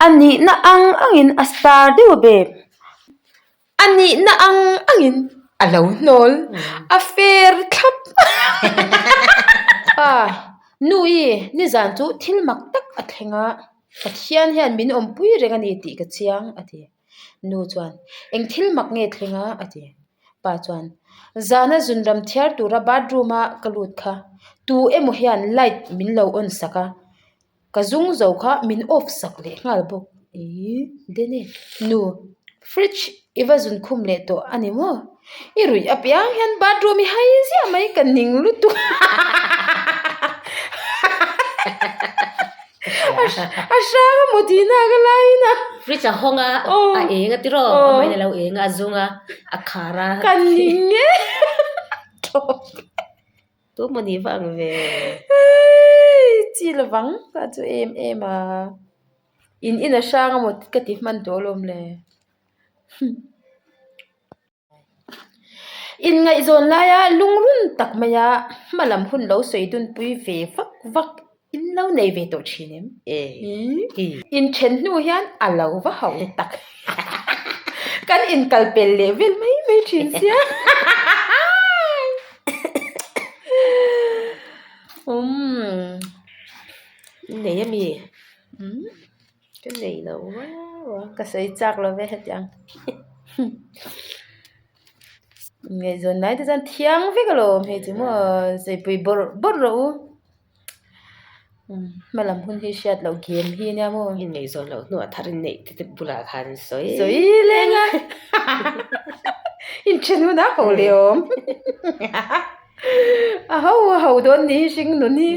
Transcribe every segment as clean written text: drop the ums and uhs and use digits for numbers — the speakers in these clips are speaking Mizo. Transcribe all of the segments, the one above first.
A nihna ang angin a star deuh a babe. A nihna ang angin a lo hnawl a fair thlap. Pa, nu i nizan chu thil mak tak a thleng a, Pathian hian min awmpui reng a ni tih ka chiang a ti. Nu chuan, Eng thil mak nge thleng a? a ti. Pa chuan, Zana zunram thiar tura bathroom a ka lut kha tu emaw hian light min lo on sak a, Ka zung zo kha min off sak leh nghal bawk. Ih Dene, nu, fridge i va zun khum leh tawh a ni maw? I ruih apiang hian bathroom i hai ziah mai ka ning lutuk A hrang a maw tihna a ka laiin a. Fridge a hawng a, a eng a tiraw? A hmain a lo eng a, a zung a, a khar a. Ka ning e. Tu maw ni vang ve? Hei chi lovang ka chu em em a, in in a hrang a maw ka ti hman tawh alawm le. In ngaihzawn laia lungrun tak maia hma lam hun lo sawi dunpui ve vak vak in lo nei ve tawh thin em? Inthen hnu hian a lo va ho tak. Kan inkal pel leh vel mai mai thin sia. Umm. Nei a mi? Umm. Ka nei lo vau a. Ka sawi chak lo ve hetiang. Ngaihzawn lai te chuan thiang vek alawm hei chu maw saipui bawrh bawrh rawh u. Hma lam hun hi hriat loh game hi ania maw. I ngaihzawn loh hnuah thar in neih te bulah khan sawi. Sawi leng a. Inthen hun a ho leh awm. A ho a ho dawn ni hi hring nun hi.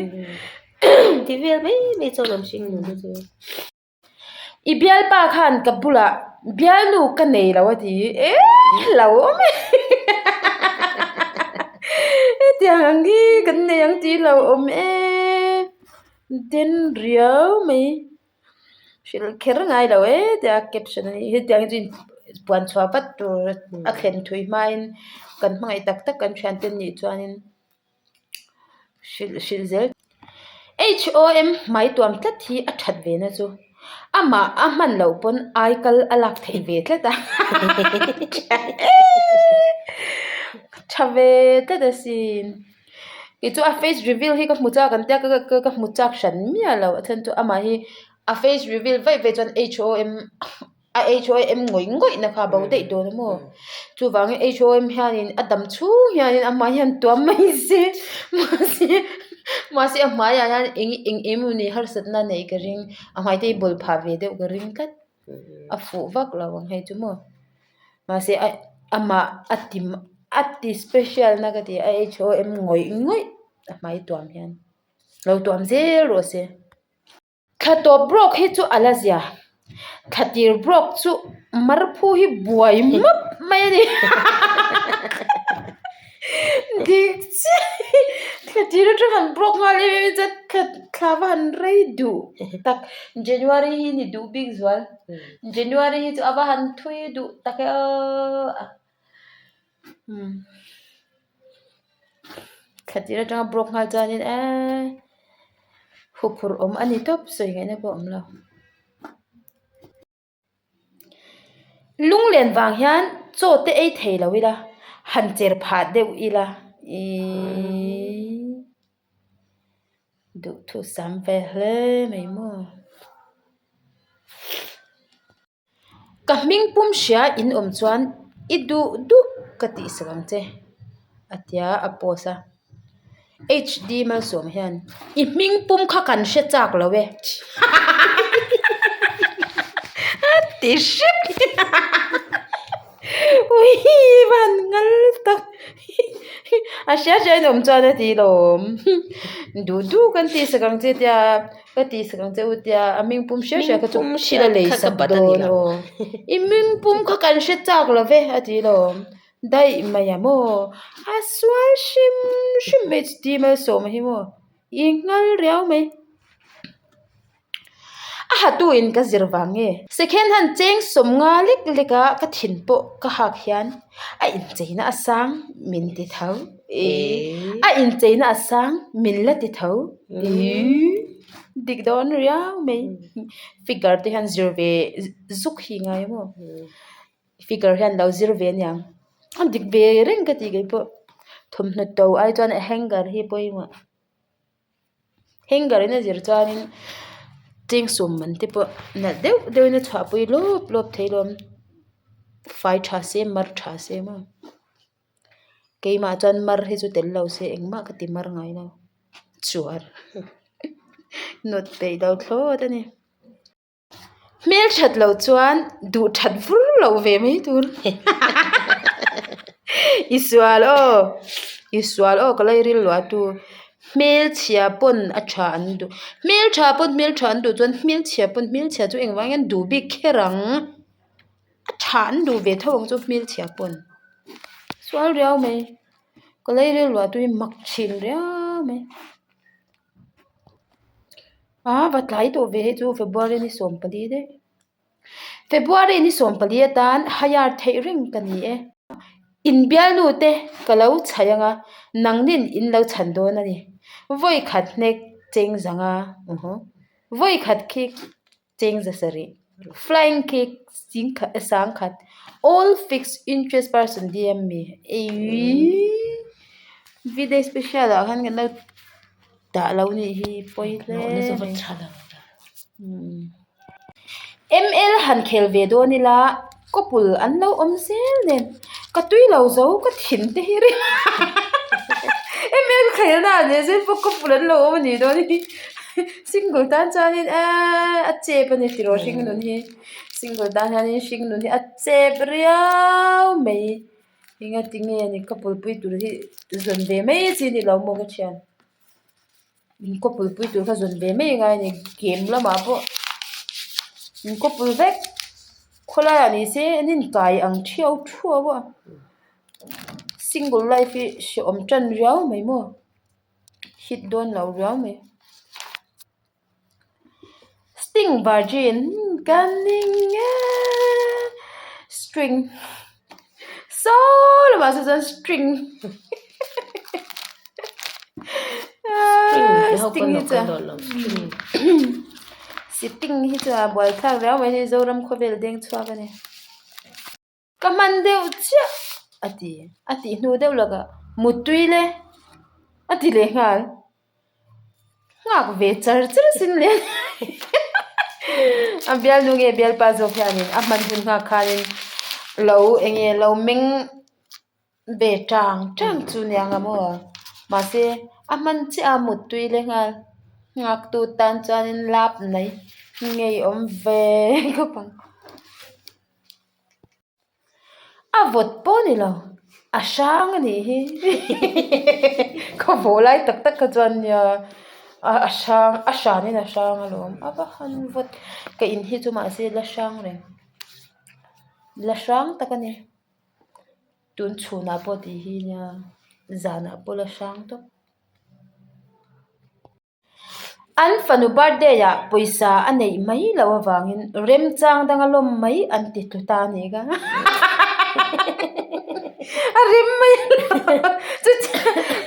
Ti vel mai mai chuan awm hring nun hi chu. I bialpa khan ka bulah bialnu ka nei lo a ti e lo awm e hetiang ang hi kan nei ang tih lo awm e den riau mai hrilh kher ngai lo e tia caption a ni hetiang hi chu puan chhuah vat tur a thlen thui hmain kan hmangaih tak tak kan thiante nih chuanin. Hrilh hrilh zel. HOM hmai tuam tlat hi a that ve na chu amah a hman loh pawn ai kal a lak theih ve tlat a tha ve tlat asin kei chu a face reveal hi ka hmu chak an tia ka hmu chak hran miah lo a chhan chu amah hi a face reveal vaih vaih chuan HOM. A HOM ngawih ngawih na kha a bo daih dawn a maw? Chuvangin HOM hianin a dam chhung hianin a hmai hian tuam mai se mahse mahse a hmaiah hian eng eng emaw ni harsatna neih ka ring a hmai te hi bawl phah ve deuh ka ring tlat a fuh vak lo ang hei chu maw mahse a amah a ti a ti special na ka ti a HOM ngawih ngawih a hmai tuam hian lo tuam zel rawh se. Thla tawp brawk hi chu a la zia, thla tir brawk chu marphu hi buai map mai a ni. Dik chiah hi thla tir atang han brawk nghal em em chuan thla thla va han rei duh tak January hi ni duh bik zual January hi chu a va han thui duh tak e aw. Thla tir atanga broke nghal chuanin eee huphurh awm a ni tawp sawi ngaihna pawh a awm lo. Lunglen vang hian chaw te ei thei lo ila han cher phah deuh ila iiii duhthusam ve hle mai maw. Ka hming pum hria in awm chuan i duh duh ka tih sak ang che a tia a post a HD Malsawm hian i hming pum kha kan hre chak lo e a ti hrep ui van ngal tak a hria hria in awm chuan a ti lawm duh duh kan tih sak ang che tia. Ka tih sak ang che u tia a hming pum hriau hriau kha chu thil a lei sak dawn aw i hming pum kha kan hre chak lo ve a ti lo daih mai a maw a sual hrim hrim mai chuti malsawma hi maw i nghal riau mai a hatu in ka zir vang nge second hand cheng sawm nga lek lek a ka thin pawh ka hak hian a incheina a sang min ti tho a incheina a sang min la ti tho. Dik dawn riau mai. Figure te hian zir ve zuk hi ngai maw? Figure hian lo zir ve aniang. A dik ve reng ka ti kei pawh. Thawmhnaw to ai chuan hanger hi pawimawh. Hanger in a zir chuanin cheng sawm man te pawh nalh deuh deuhin a chhuahpui lawp lawp thei lawm. Fai tha se mar tha se maw. Keimah chuan mar hi chu tel lo se engmah ka ti mar ngai lo. Chuar nawt peih lo thlawt a ni. Hmel that loh chuan duh that vur loh ve mai tur i sual aw i sual aw ka lairil luah tu hmelchhia pawn a tha an duh hmeltha pawn hmeltha an duh chuan hmelchhia pawn hmelchhia chu engvang hian duh bik kher ang a tha an duh ve tho ang chu hmelchhia pawn sual riau mai ka lairil luah tu hi mak thin riau mai. A va tlai tawh ve hei chu February ni 14 daih. February ni 14 atan hire theih reng ka ni e. In bialnu te ka lo chhaih anga nangnin in lo chhan dawn a ni. Vawi khat hnek cheng zanga vawi khat khi cheng za sarih flying kick sang khat all fixed interest person DM me eii video special ah khan kan lo dah lo nih hi pawi hle mai M_L han khel ve dawn ila couple an lo awm zel nen ka tui lo zo ka thin te hi ring M_L khel na ah leh zel pawh couple an lo awm a nih dawn hi. Single tan chuanin eee a chep a ni tiraw hringnun hi single tan hianin hringnun hi a chep riau mai engati nge ni couple pui tur hi zawn ve mai chi a ni lo maw ka thian in couple pui tur kha zawn ve mai angai a ni game lamah pawh in couple vek khawlaiah ni se an inkai ang thiau thuau a single life hi hrehawm tan riau mai maw. Hit dawn lo riau mai. Sting virgin ka ning e string saw lamah saw chuan string sting hi chuan sitting hi chuan a buaithlak riau mai hei Zoram khawvel deng chhuak a ni. Ka hman deuh chiah a ti a tih hnu deuh lakah muttui le a ti leh nghal nghak ve char char sin le a bialnu nge bialpa zawk hianin a hman hun nghak khanin lo eng nge lo meng ve tang tang chu nia ang maw mahse a hman chiah a muttui le nghal nghak tu tan chuanin lap mai ngeiawm ve khawp ang. A vawt pawh a ni lo, a hrang a nih hi ka vawh lai tak tak kha chuan nia a hrang a hranin a hrang alawm a va han vawt ka in hi chu mahse la hrang reng la hrang tak a ni tun chhunah pawh tih hi nia zanah pawh la hrang tawp. An fanu birthday ah pawisa a neih mai loh avangin remchang danga lawm mai an ti tlu ta a ni ka a rem mai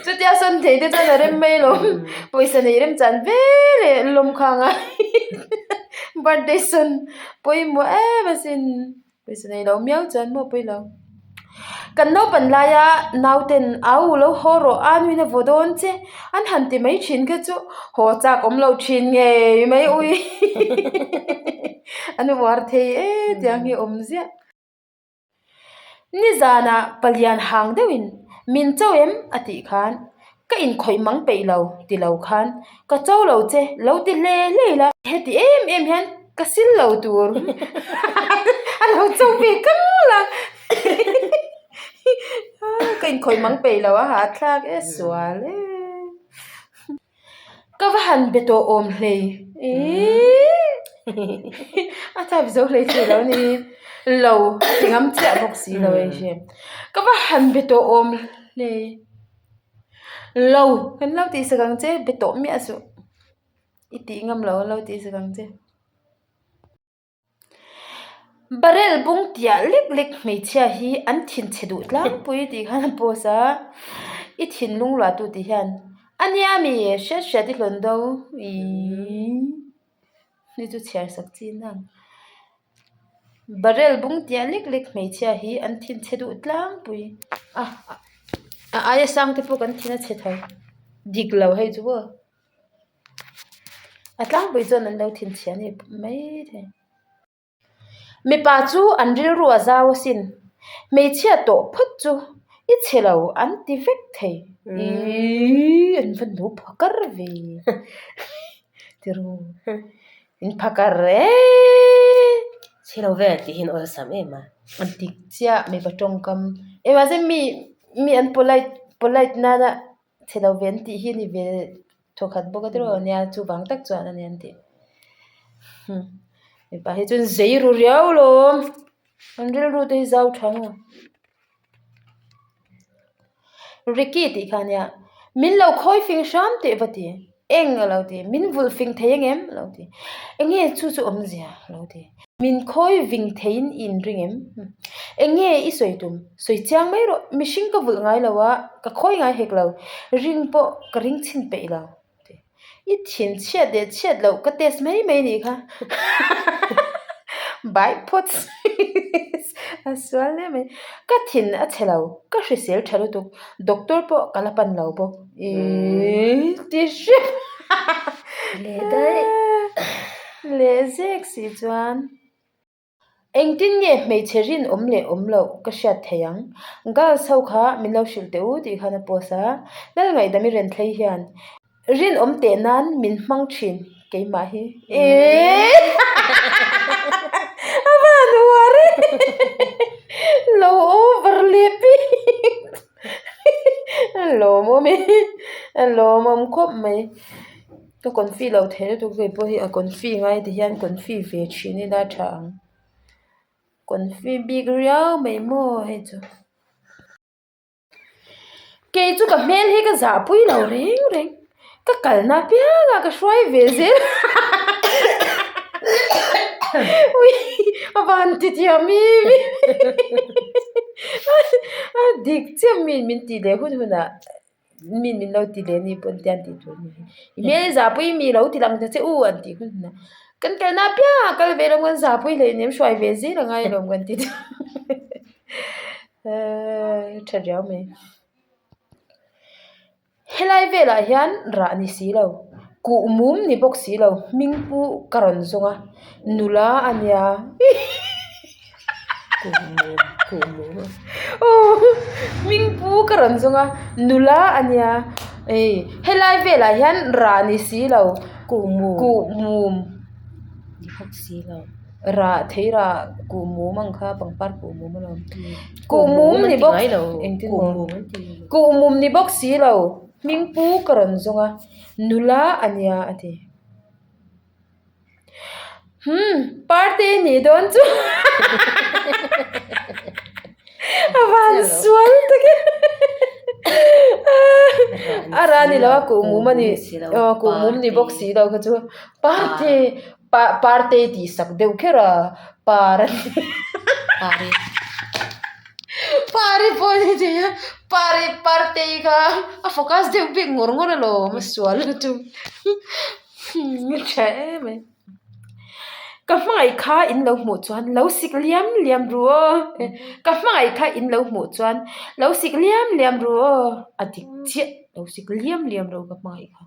chutia sawn thei te chuan a rem mai alawm pawisa neih remchan ve leh lawm kha a ngai birthday sawn pawimawh em asin. Pawisa nei lo miau chuan maw pawi lo. Kan naupan laia nauten au lo haw rawh a nuin a vaw dawn che an han ti mai thin kha chu haw chak awm lo thin ngei mai ui an uar thei e tiang hi awm ziah. Nizanah palian hang deuhin min cho em a tih khan Ka inkhawih mang peih lo ti lo khan ka cho lo che lo ti hle hle ila heti em em hian ka sil lo tur a lo cho ve kang la ka inkhawih mang peih lo a hahthlak e sual e ka va han be tawh awm hlei a type zo hlei thei lo a ni lo a ti ngam chiah bawk si lo hei hi ka va han be tawh awm hlei. Lo kan lo tih sak ang che be tawh miah suh i tih ngam lo an lo tih sak ang che. Barrel bung tiah lek lek hmeichhia hi an thinchhe duh tlangpui tih khan a post a i thinlung luah tu tih hian. A nia mi, hriat hriat i hlawn do. Iiii. Ni chu chhiar sak chi nang. Barrel bung tiah lek lek hmeichhia hi an thin chhe duh tlangpui a, a aia sang te pawh kan thin a chhe tho. Dik lo hei chu aw. A tlangpui chuan an lo thin chhia a ni maithei. Mipa chu an rilru a zau asin. Hmeichhia tawh phawt chu i chhe lo an ti vek thei. Iiii an va nu phakar ve tiru in phakar e. Chhe lo ve tih hian awlsam em a. A dik chiah mipa tawngkam. Engvang mi mi an polite polite nana Chhe lo ve an tih hi a ni ve thawkhat bawk a tiraw nia chuvang tak chuan a ni an tih. Mipa hi chuan zei ru riau lawm an rilru te hi zau tha maw. Ricky tih kha ania min lo khawi fing hram teh va ti eng a lo ti min vulh fing thei ang em a lo ti eng nge chu chu awmzia a lo ti. Min khawi ving theiin i inring em? Eng nge i sawi tum? Sawi chiang mai rawh, mihring ka vulh ngai lo a, ka khawi ngai hek lo, ring pawh ka ring chhin peih lo. I thin chhiat leh chhiat loh ka test mai mai nih kha. Bai phawt a sual hle mai. Ka thin a chhe lo, ka hrisel tha lutuk, doctor pawh ka la pan lo bawk. Iiii ti hrep Leh daih. Leh zek si chuan engtin nge hmeichhe rinawm leh awm loh ka hriat thei ang? Girls ho kha min lo hrilh teh u tih khan a post a, Lal ngaihdam i ren thlei hian rinawm teh nan min hmang thin keimah hi. Eee a van uar e lo over leh bik a lawmawm e a lawmawm khawp mai. Ka confi lo thei lutuk hei pawh hi a confi ngai ti hian confi ve thin ila tha ang confi bik riau mai maw hei chu kei chu ka hmel hi ka zah pui lo reng reng ka kalna apiang a ka hruai ve zel a van ti thiam em a dik chiah mi min tih leh hun hunah. Mi min lo ti leh ni pawn tian tih tur a ni. I hmel zahpui mi lo ti lang ta che u an tih hun hunah kan kalna apiang ah kal ve lawm kan zahpui hleinem hruai ve zel a ngai lawm kan ti tih tha riau mai. Helai velah hian rah ni si lo kuh mum ni bawk si lo hming pu ka rawn zawng a nula a nia. Hming pu ka rawn zawng a nula a nia hei helai velah hian rah ni si lo kuh mum rah thei rah kuh mum ang kha pangpar kuh mum alawm kuh mum ni bawk engtin maw kuh mum ni bawk si lo hming pu ka rawn zawng a nula a nia a ti. Umm party nih dawn chu a van sual tak e a ra ni lo a kuh mum a ni aw kuh mum ni bawk si lo kha chu party party tih sak deuh kher a par a ni pari pawh ni thei a pari partei kha a focus deuh bik ngawr ngawr alawm a sual lutuk. Tha em mai. Ka hmangaih kha in lo hmuh chuan lo sik liam liam ru aw. Ka hmangaih kha in lo hmuh chuan lo sik liam liam ru aw. A dik chiah lo sik liam liam ru ka hmangaih kha.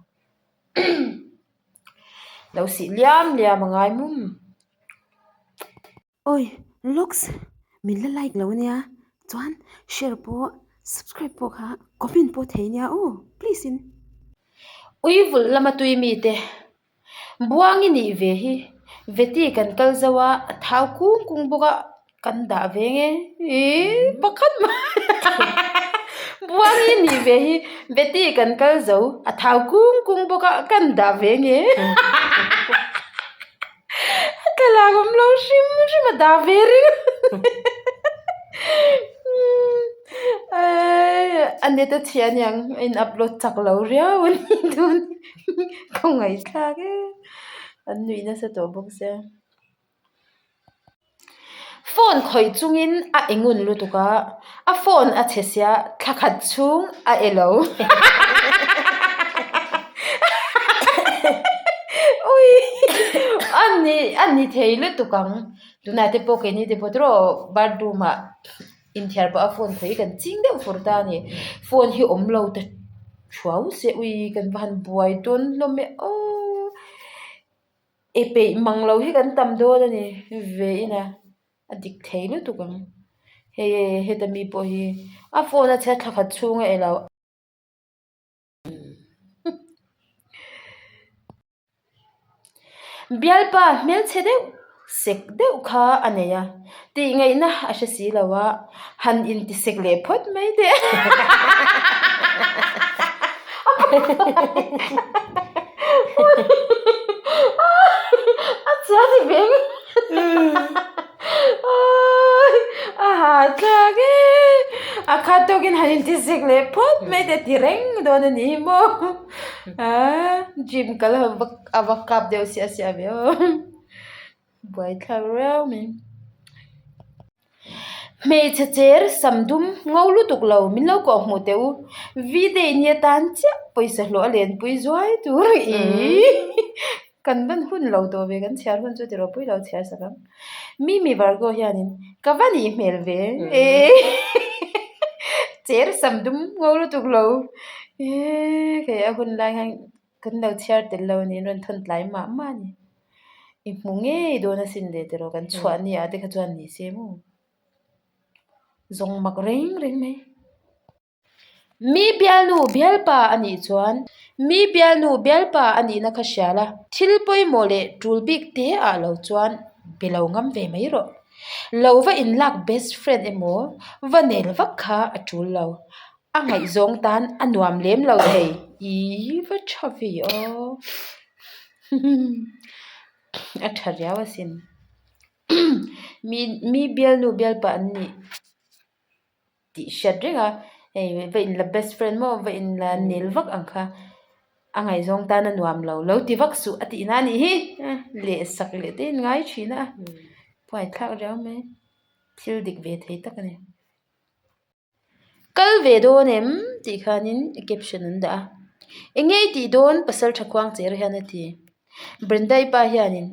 Lo sih liam liam a ngai mum. Awi looks min la like lo ania chuan share pawh subscribe pawh kha comment pawh thei ania aw please in. Ui vulh lama tui mite buang i nih ve hi veti kan kal zo a a thau kung kung bawk a kan dah ve nge ih pakhat mah buang i nih ve hi veti kan kal zo a thau kung kung bawk a kan dah ve nge. A thlalak awm lo hrim hrim a dah ve reng a net a chhia aniang a in upload chak lo riau a ni tun ka ngaihthlak e an nuih nasa tawh bawk sia phone khawih chungin a engun lutuk a a phone a chhe sia thla khat chhung a e lo. A ni a ni thei lutuk ang. Tunah te pawh keini te pawh tiraw bathroom ah inthiar pawh a phone khawi kan ching deuh fur ta a ni. Phone hi awm lo ta thuau se ui kan va han buai dawn hlawm e aw. E peih mang lo hi kan tam dawn a ni ve ina a dik thei lutuk ang. Hei heta mi pawh hi a phone a chhiat thla khat chhung a e lo. Bialpa hmelchhe deuh sek deuh kha a nei a, tih ngaihna a hre si lo a, han inti sek leh phawt mai teh a chhia ti ve A hahthlak e! A khat tawkin han intisik leh phawt mai te ti reng dawn a ni maw? Aa gym kal ho va a va kap deuh siah siah ve aw. Buaithlak riau mai. Hmeichhe cher sam dum ngo lutuk lo min lo kawh hmuh teh u. V-day ni atan chiah pawisa hlawh a lenpui zuai tur ih. Kan van hun lo tawh ve, kan chhiar hun chu ti ropui lo chhiar sak ang. Mimi Vargo hianin ka va nih hmel ve ee cher sam dum ngo lutuk lo ee kei a hun lai khan kan lo chhiar tel lo a ni, an rawn thawn tlai mah mah a ni. I hmu ngei dawn asin le tiraw kan chhuah ni ah te kha chuan ni se maw zawng mak reng reng mai. Mi bialnu bialpa a nih chuan mi bialnu bialpa a nihna kha hria la, thil pawimawh leh tul bik te ah lo chuan be lo ngam ve mai rawh. Lo va inlak best friend emaw va nel vak kha a tul lo, a ngaihzawng tan a nuam lem lo thei. Ih va tha ve aw a tha riau asin mi bialnu bialpa an nih. tih hriat reng a hei va in la best friend maw va in la nel vak ang kha a ngaihzawng tan a nuam lo lo ti vak suh a tih na a nih hi leh sak leh te in ngai thin a buaithlak riau mai thil dik ve thei tak a ni. Kal ve dawn em tih khanin caption an dah a eng nge i tih dawn pasal tha khuang cher hian a ti. Brenda-i pa hianin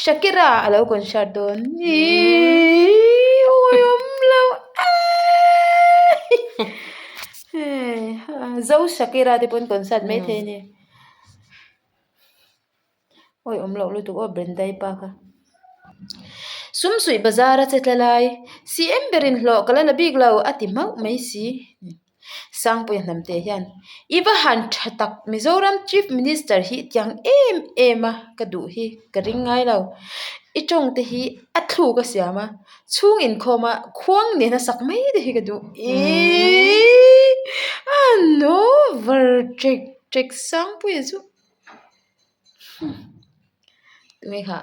Shakira a lo concert dawn iiii awi awm lo eii Zo Shakira te pawn concert mai thei a ni awi awm loh lutuk aw Brenda-i pa kha Sumsuih bazar a che tla lai CM berin hlawh ka la la bik lo a ti mauh mai si. Sangpuia hnamte hian i va han tha tak Mizoram Chief Minister hi tiang em em a ka duh hi ka ring ngai lo i tawng te hi a thluk a siam a chhung inkhawm a khuang nena sak mai te hi ka duh iiii a no var ṭek ṭek Sangpuia chu tunge kha.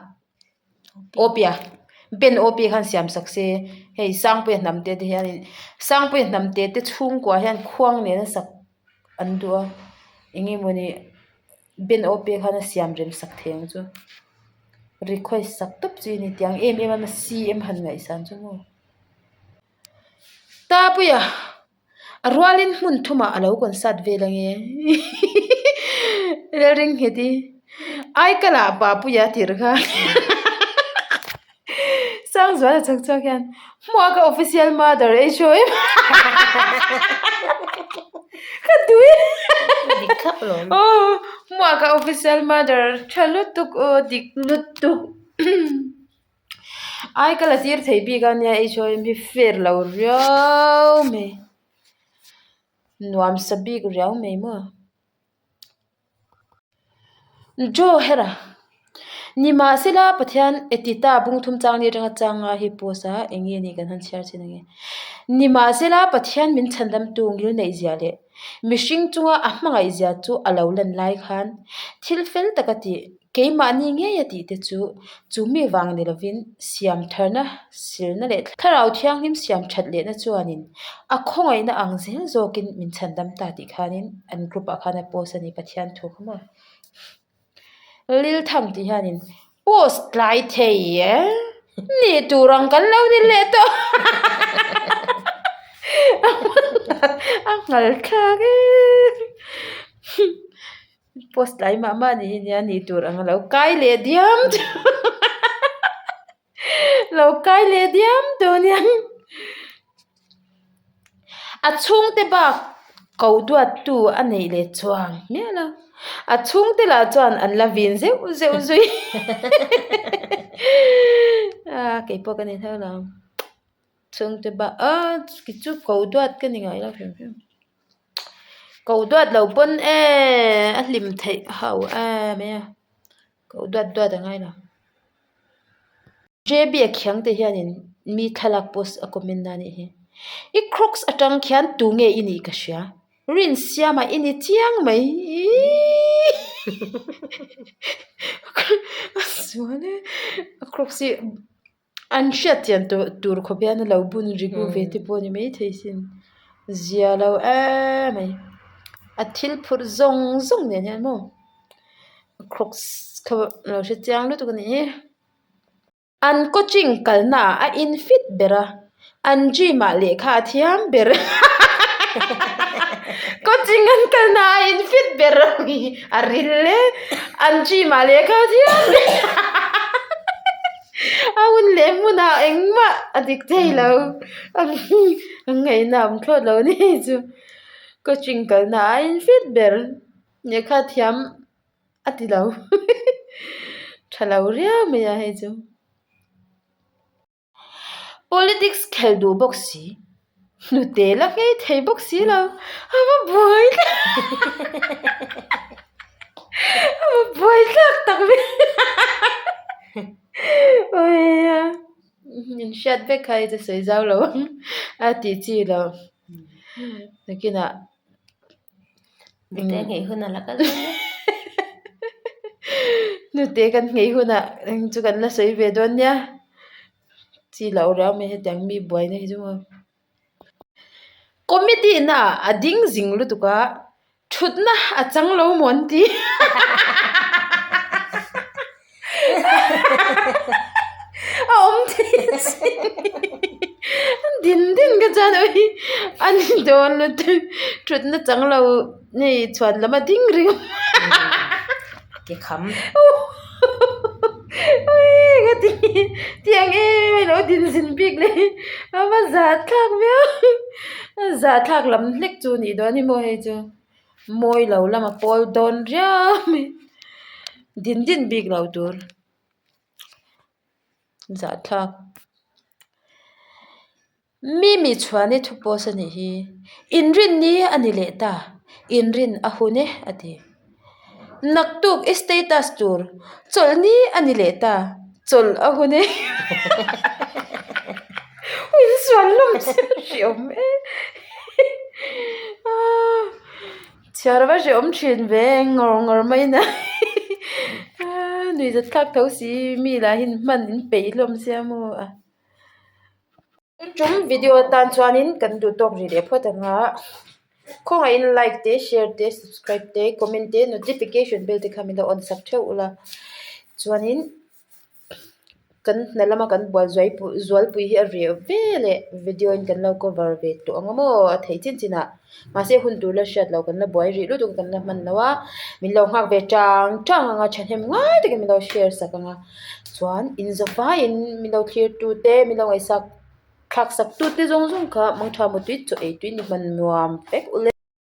Awpia Ben Awpia khan siam sak se hei Sangpuia hnam te te hianin Sangpuia hnam te te chhungkua hian khuang nena sak an duh a eng emawni Ben Awpia khan a siam rem sak thei ang chu request sak tawp chi a ni tiang em em a CM han ngaihsan chu maw Tapuia. A rualin hmun thumah a lo concert vel ange Lalring nghet i Aikalah Papuia tir kha Sangzuala chhak chhuak hian Hmuaka official mother ei show em ka tui Dik thlap alawm. Aw Hmuaka official mother tha lutuk aw dik lutuk. Ai ka la tir thei bik a nia HOM hi fair lo riau mai nuam sa bik riau mai maw Joe hera nimahsela Pathian Etita bungthum chang ni atanga changa hi post a eng nge ni kan han chhiar chin ange nimahsela Pathian min chhandamtu ngil neih zia leh mihring chunga a hmangaih zia chu a lo lan lai khan thil fel taka tih. Keimahni ngei a tih te chu chu mi vang ni lovin siam tharna silna leh thlarau thianghlim siam that lehna chuanin a khawngaihna ang zel zawkin min chhandam ta tih khanin an group ah khan a post a ni Pathian thu kha maw. Lilthang tih hianin post tlai thei e ni tur ang kan lo ni leh tawh a nghal thlak e. Post tlai mah mah ni hi nia ni tur ang a lo kai leh diam lo kai leh diam tawh nia. A chhungte bak ko duattu a neih leh chuang miah lo. A chhungte lah chuan an la vin zeuh zeuh zui a keipawh ka ni tho lo. Chhungte bak a ki chu ko duat ka ni ngai lo hrim hrim. Ko duat lo pawn e a hlim theih ho em mai a ko duat duat a ngai lo. JB a khiang te hianin mi thlalak post a comment na anih hi. I crocs atang khian tunge i nih ka hria. Rinsiama i ni chiang mai iiii a sual e a crocs hi an hriat chian tawh tur khawp hian a lo bun ri gu ve te pawh a ni maithei sin zia lo emai a thil phurh zawng zawng nen hian maw a crocs kha lo hre chiang lutuk a nih hi. An coaching kalna ah a in fit ber a, an gym ah lehkha a thiam ber coaching an kalna ah a in fit ber a a ril e an gym ah lehkha a thiam ber a hun leh hmunah engmah a dik thei lo a ngaihna a awm thlawt lo a ni chu coaching kalna ah a in fit ber lehkha a thiam. A ti lo tha lo riau mai a hei chu. Politics khelh duh bawk si, hnute la nghei thei bawk si lo, a va buai a va buai thlak tak ve awia min hriat vek kha hei chu sawi zau lo ang a tih chi lo nakinah. Nute nghei hunah la kal dawn nia. Nute kan nghei hunah eng chu kan la sawi ve dawn nia. Chi loh riau mai hetiang mi buaina hi chu maw. Committee na a ding zing lutuk a, thutna a chang lo maw an ti. A awm thei asin din din ka chuan ui a ni dawn lutuk thutna chang lo hei chhuan lam a ding ringawt ke kham ui ka ti tiang em a lo din zin bik leh a va zahthlak viau a zahthlak lam hlek chu a nih dawn hi maw hei chu. Mawi lo lama pawl dawn riau mai din din bik lo tur zahthlak mimi chhuan i thu post a nih hi inrinni a ni leh ta inrin a hun e a ti naktuk i status tur chawlhni a ni leh ta chawlh a hun e insual hlawm se a hreawm e. Chhiar va hreawm thin ve ngawr ngawr mai na nuihzat thlak tho si mi lah hian hman in peih hlawm sia maw a. Tum video atan chuanin kan duh tawk rih leh phawt ang a khawngaihin like te share te subscribe te comment te notification bell te kha min lo on sak theuh ula chuanin. Kan hna lama kan bual zuai zualpui hi a reh ve leh video in kan lo cover ve tawh ang a maw a theih chin chin ah mahse hun tur la hriat loh kan la buai rih lutuk a kan la hman lo a min lo nghak ve tang tang ang a thahnem ngai takin min lo share sak ang a chuan in zavaiin min lo thlir tu te min lo ngaihsak thlak sak tu te zawng zawng kha mangtha mutui chaw ei tui ni hman nuam vek ule.